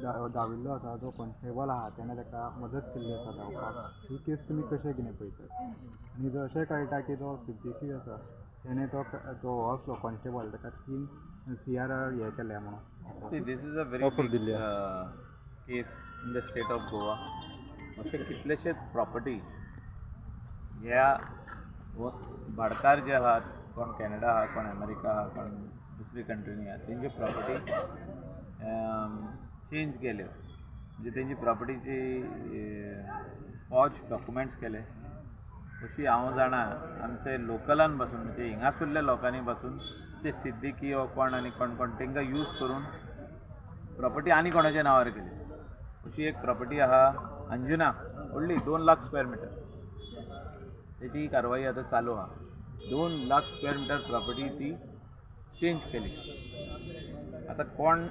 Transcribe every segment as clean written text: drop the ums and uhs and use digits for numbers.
धांविल्लो आसा, जो कॉन्स्टेबल आहा तेणें ताका मदत केल्ली आसा धांवपाक. ही केस तुमी कशें कितें पळयतात? आनी जो अशें कळटा की जो सिद्दीकी आसा तेणें तो जो हो आसलो कॉन्स्टेबल ताका 3 CR हें केल्या म्हणून. See, this is a very Offer big Delhi. Case in the state of Goa. अशे कितलेशेच प्रॉपर्टी ह्या भाडकार जे आहात, कोण कॅनडा आहा, कोण अमेरिका आहा, कोण दुसरी कंट्रीनी आहा, तेंची प्रॉपर्टी चेंज केल्यो, म्हणजे तेंची प्रॉपर्टीची फॉज डॉक्युमेंट्स केले. अशी हांव जाणा, आमचे लोकलान पासून, म्हणजे हिंगासुल्ल्या लोकांनी पासून ते सिद्दीकी हो कोण आनी कोण कोण तांकां यूज करून प्रॉपर्टी आनी कोणाच्या नांवार केली. अशी एक प्रॉपर्टी आहा अंजुना, व्हडली, 2 लाख स्क्वेअर मिटर. तेची कारवाई आतां चालू आहा. 2 लाख स्क्वेअर मिटर प्रॉपर्टी ती चेंज केली. आतां कोण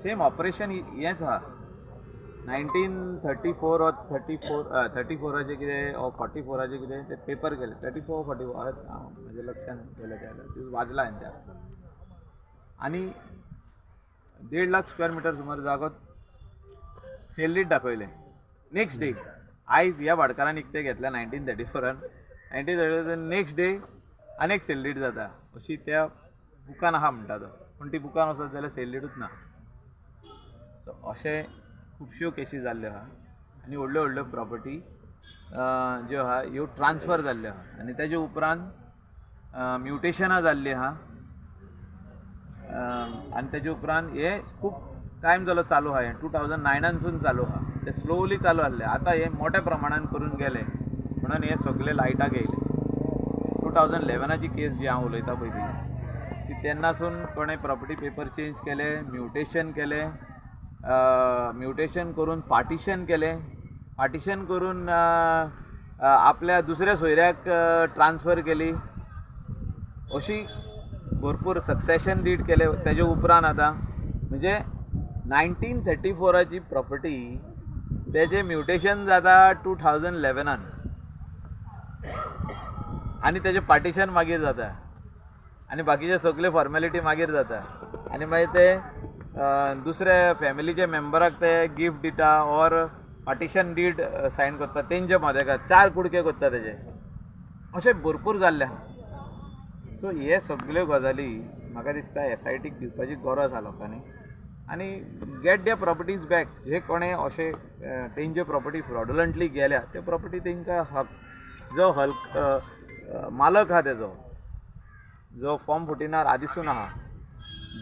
सेम ऑपरेशन हेंच आहा. 1934 or 34, 34आचें कितें ऑर 44आचें कितें ते पेपर केले, 34, 44, म्हज्या लक्षान गेलें ते वाजला हांवें त्या. आनी 1.5 लाख स्क्वेअर मिटर सुमार जागो सेल डीड दाखयलें. नेक्स्ट डे, आयज ह्या भाटकारान इकतें घेतल्या 1934आन, 1934, नेक्स्ट डे आनी एक सेल डीड जाता अशी त्या बुकान आहा म्हणटा तो. पूण ती बुकान वचत जाल्यार सेल डीडूच ना. सो अशें खुबश्यो केसी जाल्ल्यो आहा आनी व्हडल्यो व्हडल्यो प्रॉपर्टी ज्यो आहा ह्यो ट्रान्सफर जाल्ल्यो आहा आनी तेजे उपरांत म्युटेशनां जाल्लीं आहा. आनी तेजे उपरांत हे खूब टायम जालो चालू आहा. हें 2009नानसून चालू आहा. ते स्लोली चालू आहले, आतां हे मोठ्या प्रमाणान करून गेले म्हणून हे सगळे लायटाक येयले. 2011आची केस जी हांव उलयतां पळय ती, ती तेन्नासून कोणें प्रॉपर्टी पेपर चेंज केले, म्युटेशन केलें, म्युटेशन करून पार्टिशन केलें, पार्टिशन करून आपल्या दुसऱ्या सोयऱ्याक ट्रान्सफर केली. अशी भरपूर सक्सेशन डीड केले. तेजे उपरांत आतां म्हणजे 1934आची प्रॉपर्टी, तेजें म्युटेशन जाता 2011आन आनी तेजें पार्टिशन मागीर जाता आनी बाकीचे सगळे फॉर्मेलिटी मागीर जाता आनी मागीर ते दुसऱ्या फॅमिलीच्या मेंबराक ते गिफ्ट दिता ऑर पार्टिशन did Sion करता तेंच्या मदेकार, चार कुडके करता तेजे. अशें भरपूर जाल्लें आहा. सो हे सगल्यो गजाली म्हाका दिसता एसआयटीक दिवपाची गरज आहा लोकांनी आनी गेट there properties back. जे कोणें अशे तेंचे प्रॉपर्टी फ्रॉडुलंटली गेल्या, ते प्रॉपर्टी तेंकां हक, जो हल्क मालक आहा तेजो, जो फॉर्म 14आर आदिसून आहा,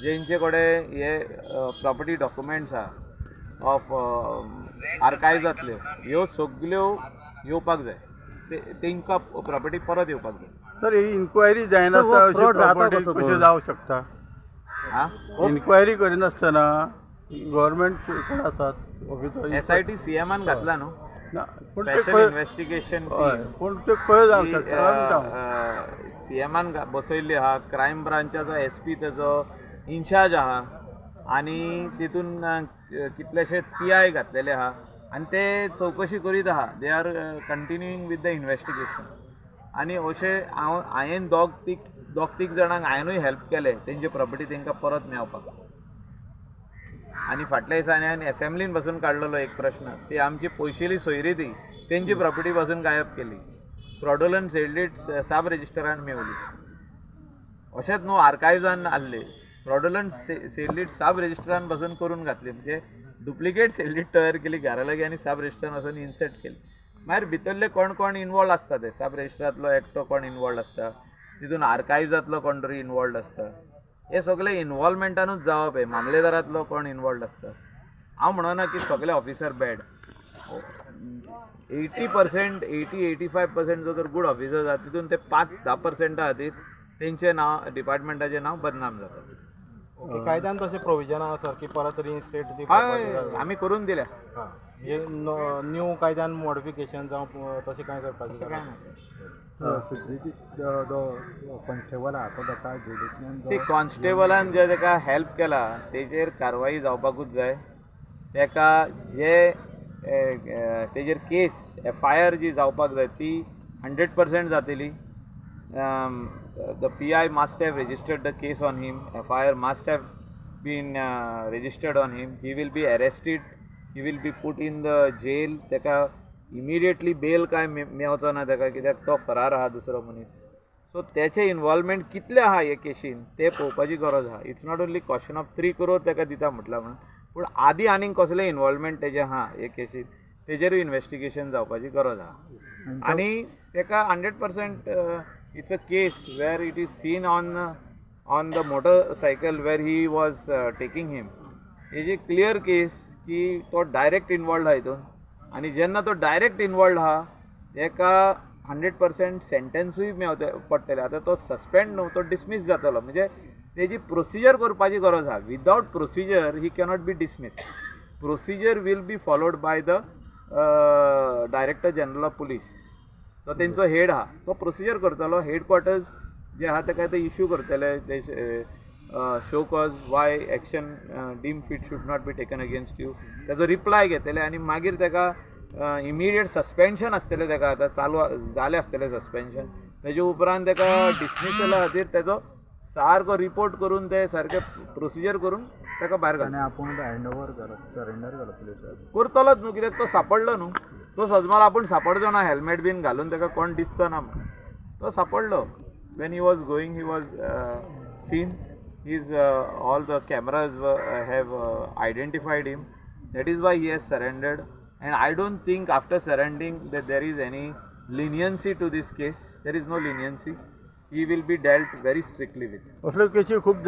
जेंचे कडेन हे प्रॉपर्टी डॉक्युमेंट्स आहा ऑफ आर्कायव्जांतल्यो, ह्यो सगल्यो येवपाक जाय. ते तेंकां प्रॉपर्टी परत येवपाक जाय. सर, ही इन्क्वायरी जायनासतना सर, अशी fraud जाता प्रॉपर्टी कसो कशी पण? जावं शकता? आं. इन्क्वायरी करिनासतना गव्हर्मेंट कोण आसात ऑफिसर? एसआयटी सीएमान घातला न्हू. ना, पूण ते स्पेशल खंय इन्व्हेस्टिगेशन. हय, पूण ते खंय जावंक शकता म्हणटा हांव. सीएमान बसयल्ली आहा. क्रायम ब्रांचाचो एसपी तेजो इन्चार्ज आहा आनी तितून कितलेशे पीआय घातलेले आहा आनी ते चवकशी करीत आहा. They are continuing with the investigation. आनी अशें हांव हांवें दोग तीग जाणांक हांवेनूय हेल्प केले तेंची प्रॉपर्टी तेंकां परत मेळपाक. आनी फाटल्या दिसांनी हांवें एसेंब्लीन बसून काडलेलो एक प्रश्न, ती आमची पयशिली सोयरी, ती तेंची प्रॉपर्टी पासून गायब केली, फ्रॉडुलंट सेल did सब रजिस्टरान मेवली. अशेंच न्हू, आर्कायव्जान आहले फ्रॉडुलंट सेल did सब रजिस्टरान पासून करून घातली, म्हणजे डुप्लिकेट सेल did तयार केली घरा लागीं आनी सब रजिस्टरान वचून इन्सर्ट केली. मागीर भितरले कोण कोण इनवॉल्ड आसता, ते सब रजिस्टरांतलो एकटो कोण इनवॉल्ड आसता, तितून आर्कायव्जांतलो कोण तरी इनवॉल्ड आसता. हे सगळे इनवॉल्वमेंटानूच जावप. हे मामलेदारांतलो कोण इनवॉल्ड आसता. हांव म्हणना की सगळे ऑफिसर बॅड. 80%, 80-85% जो तर गूड ऑफिसर आसा, तितून ते 5-10%ा खातीर तेंचें नांव, डिपार्टमेंटाचें नांव बदनाम जाता. ओके, कायद्यान तशें प्रोविजन आसा सर की परत रिइन्स्टेट ती हय, आमी करून दिल्या. हां, म्हणजे न्यू कायद्यान मॉडिफिकेशन जावं तशें कांय करपाचें? तशें कांय ना. सिद्दीकी जो कॉन्स्टेबल आहा तो ताका जेलींतल्यान सी, कॉन्स्टेबलान जे ताका हेल्प केला तेजेर कारवाई जावपाकूच जाय. ताका जे तेजेर केस, एफआयआर जी जावपाक जाय ती 100% जातली. The PI must have registered the case on him. FIR must have been registered on him. He will be arrested, he will be put in the jail. ताका इमिडिएटली बेल काय मेवचो ना ताका, कित्याक तो फरार आहा दुसरो मनीस. सो तेचें इनवॉल्वमेंट कितलें आहा हे केशीन तें पळोवपाची गरज आहा. It's not only question of 3 crore ताका दिता म्हटलां म्हणून, पूण आदी आनीक कसलें इनवॉल्वमेंट तेजें आहा हे केशीन, तेजेरूय इन्वेस्टिगेशन जावपाची गरज आहा. आनी ताका 100%, it's a case where it is seen on the motorcycle where he was taking him. Hezi clear case की तो डायरेक्ट इनवॉल्ड आहा हितून. आनी जेन्ना तो डायरेक्ट इनवॉल्ड आहा, तेका 100% सेंटेन्सूय मेवते पडटलें. आतां तो सस्पेंड न्हू, तो डिसमीस जातलो. म्हणजे तेजी प्रोसिजर करपाची गरज आहा. Without procedure he cannot be dismiss. Procedure will be followed by the director general of police. तो तेंचो हेड आहा, तो प्रोसिजर करतलो. हेड क्वॉर्टर्स जे आहा तेका ते इश्यू करतले ते show cause why action deem fit should not be taken against you. तेजो रिप्लाय घेतले आनी मागीर तेका इमिडिएट सस्पेन्शन आसतलें. तेका आतां चालू जालें आसतलें सस्पेन्शन. तेजे उपरांत तेका डिसमिसला खातीर तेजो सारको रिपोर्ट करून, ते सारके प्रोसिजर करून ताका भायर घालता. ताणें आपूण हँड ओवर केलो, सरेंडर केलो पुलिसाक. करतलोच न्हू, कित्याक तो सापडलो न्हू. तो सजमाल आपूण सापडचो ना, हेल्मेट बीन घालून ताका कोण दिसचो ना म्हणून तो सापडलो. When he was going, he was seen. His all the cameras have identified him. That is why he has surrendered, and I don't think after surrendering that there is any leniency to this case. There is no leniency. He will be dealt very strictly with. असल्यो केशी खूब.